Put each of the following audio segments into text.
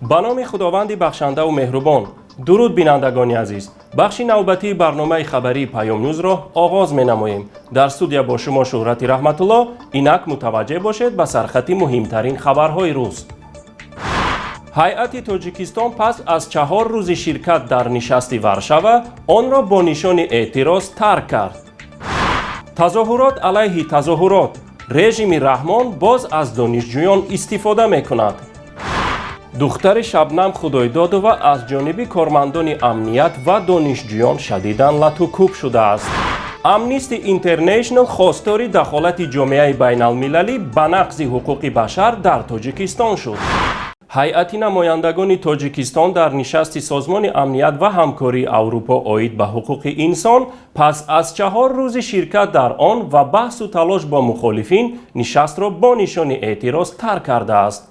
Ба номи Худованди бахшандаву меҳрубон. Дуруд, бинандагони азиз. Бахши навбатии барномаи хабарии Паёмнюзро оғоз менамоем. Дар студия бо шумо Шӯҳрати Раҳматулло. Инак мутаваҷҷеҳ бошед ба сархати муҳимтарин хабарҳои рӯз. Ҳайати Тоҷикистон пас аз 4 рӯзи ширкат дар нишасти Варшава онро бо нишони эътироз тарк кард. Тазоҳурот алайҳи тазоҳурот. Режими Раҳмон боз аз донишҷӯён истифода мекунад. Духтари Шабнам Худойдодова аз ҷониби кормандони амният ва донишҷӯён шадидан латукӯб шудааст. Амнисти Интернешнл хостори дахолати ҷомеаи байналмилалӣ ба нақзи ҳуқуқи башар дар Тоҷикистон шуд. Ҳайати намояндагони Тоҷикистон дар нишасти Созмони амният ва ҳамкории Аврупо оид ба ҳуқуқи инсон пас аз 4 рӯзи ширкат дар он ва баҳсу талош бо мухолифин нишастро бо нишони эътироз тарк кардааст.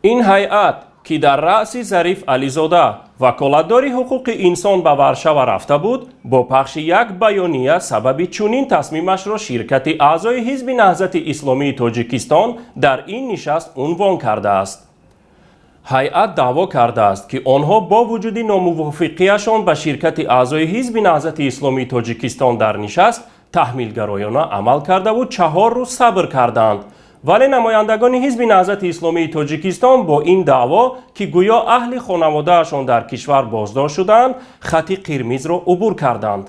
Ин ҳайат, ки дар раъси Зариф Ализода, ваколатдори ҳуқуқи инсон, ба Варшава рафта буд, бо пахши як баёния сабаби чунин тасмимашро ширкати аъзои Ҳизби Наҳзати Исломии Тоҷикистон дар ин нишаст унвон кардааст. Ҳайат даъво кардааст, ки онҳо бо вуҷуди номувофиқиашон ба ширкати аъзои Ҳизби Наҳзати Исломии Тоҷикистон дар нишаст таҳмилгароёна амал кардаву 4 рӯз сабр кардаанд, вале намояндагони Ҳизби Наҳзати Исломии Тоҷикистон бо ин даъво, ки гӯё аҳли хонаводаашон дар кишвар боздошт шудаанд, хати қирмизро убур карданд.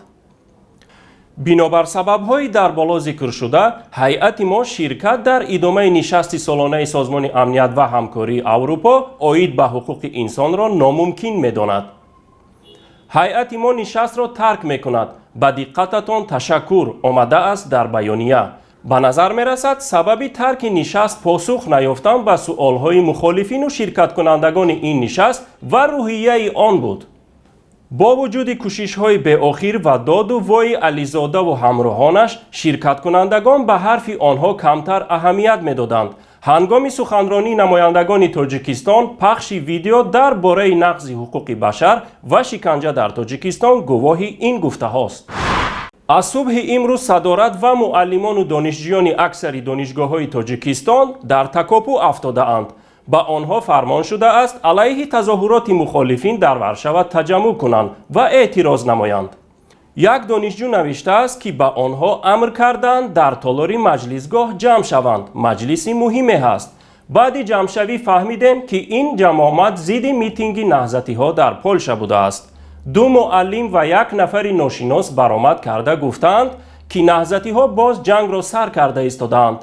Бинобар сабабҳои дар боло зикршуда, ҳайати мо ширкат дар идомаи нишасти солонаи Созмони амният ва ҳамкории Аврупо оид ба ҳуқуқи инсонро номумкин медонад. Ҳайати мо нишастро тарк мекунад. Ба диққататон ташаккур, омадааст дар баёния. Ба назар мерасад, сабаби тарки нишаст посух наёфтан ба суолҳои мухолифину ширкаткунандагони ин нишаст ва рӯҳияи он буд. Бо вуҷуди кӯшишҳои беохир ва доду вои Ализодаву ҳамроҳонаш, ширкаткунандагон ба ҳарфи онҳо камтар аҳамият медоданд. Ҳангоми суханронии намояндагони Тоҷикистон пахши видео дар бораи нақзи ҳуқуқи башар ва шиканҷа дар Тоҷикистон гувоҳи ин гуфтаҳост. Аз субҳи имрӯз садорат ва муаллимону донишҷӯёни аксари донишгоҳҳои Тоҷикистон дар такопӯ афтодаанд. Ба онҳо фармон шудааст, алайҳи тазоҳуроти мухолифин дар Варшава таҷаммӯъ кунанд ва эътироз намоянд. Як донишҷӯ навиштааст, ки ба онҳо амр карданд дар толори маҷлисгоҳ ҷамъ шаванд, маҷлиси муҳиме ҳаст. Баъди ҷамъшавӣ фаҳмидем, ки ин ҷамъомад зидди митинги наҳзатиҳо дар Полша будааст. Ду муаллим ва як нафари ношинос баромад карда гуфтаанд, ки наҳзатиҳо боз ҷангро сар карда истодаанд.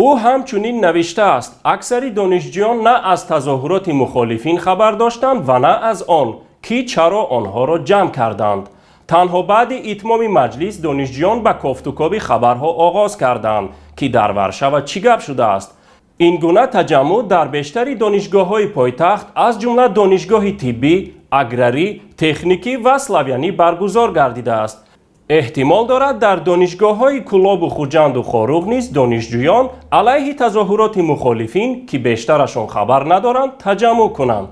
Ӯ ҳамчунин навиштааст, аксари донишҷӯён на аз тазоҳуроти мухолифин хабар доштанд ва на аз он, ки чаро онҳоро ҷамъ карданд. Танҳо баъди итмоми маҷлис донишҷӯён ба кофтукоби хабарҳо оғоз карданд, ки дар Варшава чӣ гап шудааст. Ин гуна таҷаммӯъ дар бештари донишгоҳҳои пойтахт, аз ҷумла донишгоҳи тиббӣ, аграрӣ, техникӣ ва славянӣ баргузор гардидааст. Эҳтимол дорад, дар донишгоҳҳои Кӯлобу Хуҷанду Хоруғ низ донишҷӯён алайҳи тазоҳуроти мухолифин, ки бештарашон хабар надоранд, таҷаммӯъ кунанд.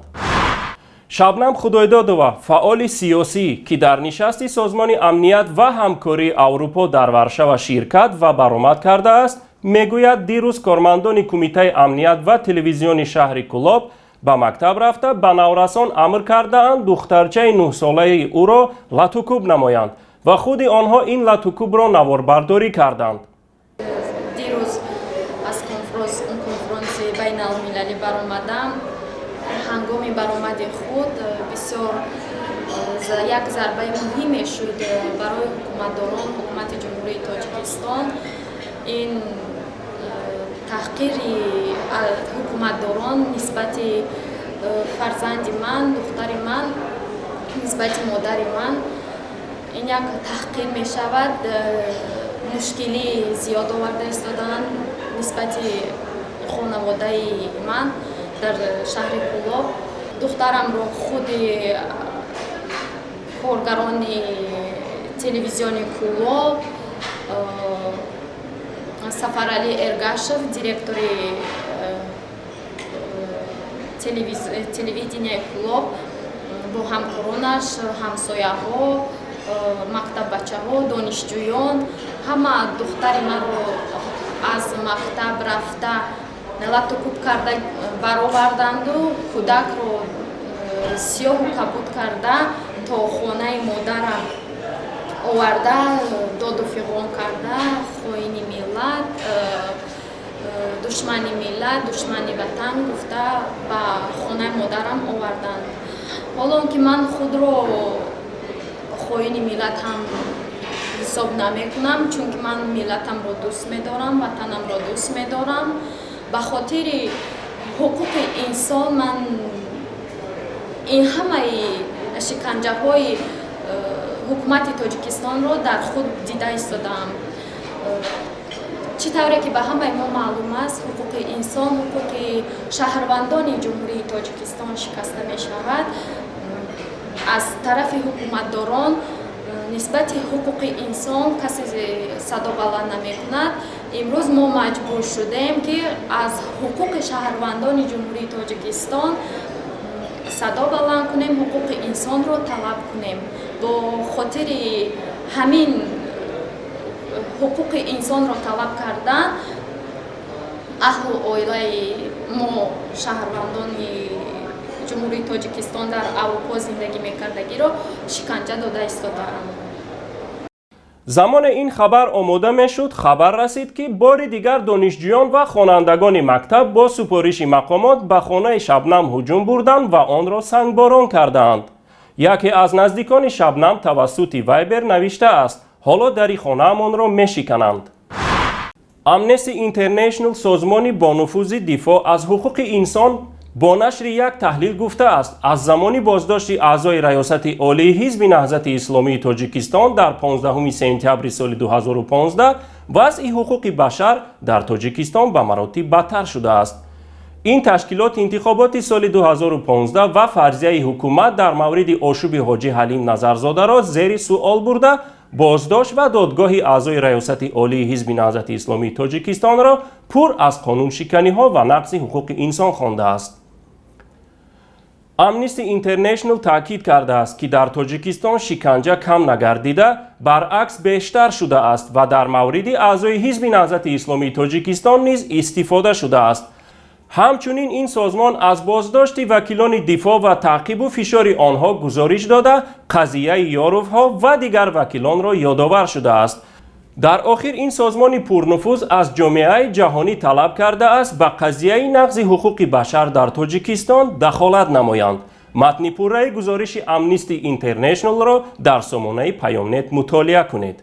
Шабнам Худойдодова, фаъоли сиёсӣ, ки дар нишасти Созмони амният ва ҳамкории Аврупо дар Варшава ширкат ва баромад кардааст, мегӯяд, дирӯз кормандони Кумитаи амният ва телевизиони шаҳри Кӯлоб ба мактаб рафта, ба наврасон амр кардаанд духтарчаи 9-солаи ӯро латукӯб намоянд ва худи онҳо ин латукӯбро наворбардорӣ карданд. Дирӯз аз конфронси байналмилалӣ баромадам. Ҳангоми баромади худ бисёр як зарбаи муҳиме шуд барои ҳукуматдорон, ҳукумати Ҷумҳурии Тоҷикистон. Ин таҳқири ҳукуматдорон нисбати фарзанди ман, духтари ман, нисбати модари ман ин як таҳқир мешавад. Мушкилӣ зиёд оварда истодаанд нисбати хонаводаи ман дар шаҳри Кӯлоб. Духтарамро худи коргарони телевизиони Кӯлоб, Сафаралӣ Эргашев, директори телевиденияи Кӯлоб, бо ҳамкоронаш, ҳамсояҳо, мактаббачаҳо, донишҷӯён, ҳама духтари маро аз мактаб рафта латукӯб карда бароварданду кӯдакро. Сиёҳу кабуд карда, то хонаи модарам оварда, доду фиғон карда, хоини миллат, душмани миллат, душмани ватан гуфта, ба хонаи модарам оварданд. Ҳоло он ки ман худро хоини миллат ҳам ҳисоб намекунам, чунки ман миллатамро дӯст медорам, ватанамро дӯст медорам. Ба хотири ҳуқуқи инсон ман ин ҳамаи шиканҷаҳои ҳукумати Тоҷикистонро дар худ дида истодаам. Чӣ тавре ки ба ҳамаи мо маълум аст, ҳуқуқи инсон, ҳуқуқи шаҳрвандони Ҷумҳурии Тоҷикистон шикаста мешавад аз тарафи ҳукуматдорон. Нисбати ҳуқуқи инсон касе садо баланд намекунад. Имрӯз мо маҷбур шудем, ки аз ҳуқуқи шаҳрвандони Ҷумҳурии Тоҷикистон садо баланд кунем, ҳуқуқи инсонро талаб кунем. Бо хотири ҳамин ҳуқуқи инсонро талаб кардан аҳлу оилаи мо, шаҳрвандони Ҷумҳурии Тоҷикистон дар Аврупо зиндагӣ мекардагиро шиканҷа дода истодаанд. Замоне ин хабар омода мешуд, хабар расид, ки бори дигар донишҷӯён ва хонандагони мактаб бо супориши мақомот ба хонаи Шабнам ҳуҷум бурданд ва онро сангборон кардаанд. Яке аз наздикони Шабнам тавассути Вайбер навиштааст: «Ҳоло дари хонаамонро мешикананд». Амнести Интернешнл, созмони бонуфузи дифоъ аз ҳуқуқи инсон, бо нашри як таҳлил гуфтааст, аз замони боздошти аъзои Раёсати Олии Ҳизби Наҳзати Исломии Тоҷикистон дар 15 сентябри соли 2015 вазъи ҳуқуқи башар дар Тоҷикистон ба маротиб бадтар шудааст. Ин ташкилот интихоботи соли 2015 ва фарзияи ҳукумат дар мавриди ошӯби Ҳоҷӣ Ҳалим Назарзодаро зери суол бурда, боздошт ва додгоҳи аъзои Раёсати Олии Ҳизби Наҳзати Исломии Тоҷикистонро пур аз қонуншиканиҳо ва нақзи ҳуқуқи инсон хондааст. Амнисти Интернешнл таъкид кардааст, ки дар Тоҷикистон шиканҷа кам нагардида, баръакс, бештар шудааст ва дар мавриди аъзои Ҳизби Наҳзати Исломии Тоҷикистон низ истифода шудааст. Ҳамчунин ин созмон аз боздошти вакилони дифоъ ва таъқибу фишори онҳо гузориш дода, қазияи Ёровҳо ва дигар вакилонро ёдовар шудааст. Дар охир ин созмони пурнуфуз аз ҷомеаи ҷаҳонӣ талаб кардааст, ба қазияи нақзи ҳуқуқи башар дар Тоҷикистон дахолат намоянд. Матни пурраи гузориши Амнисти Интернешналро дар сомонаи Паёмнет мутолиа кунед.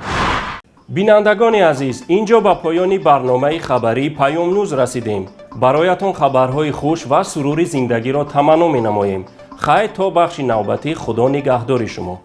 Бинандагони азиз, ин ҷо ба поёни барномаи хабарии Паёмнюз расидем. Бароятон хабарҳои хуш ва сурури зиндагиро таманно менамоем. Хайр, то бахши навбатӣ, Худо нигаҳдори шумо.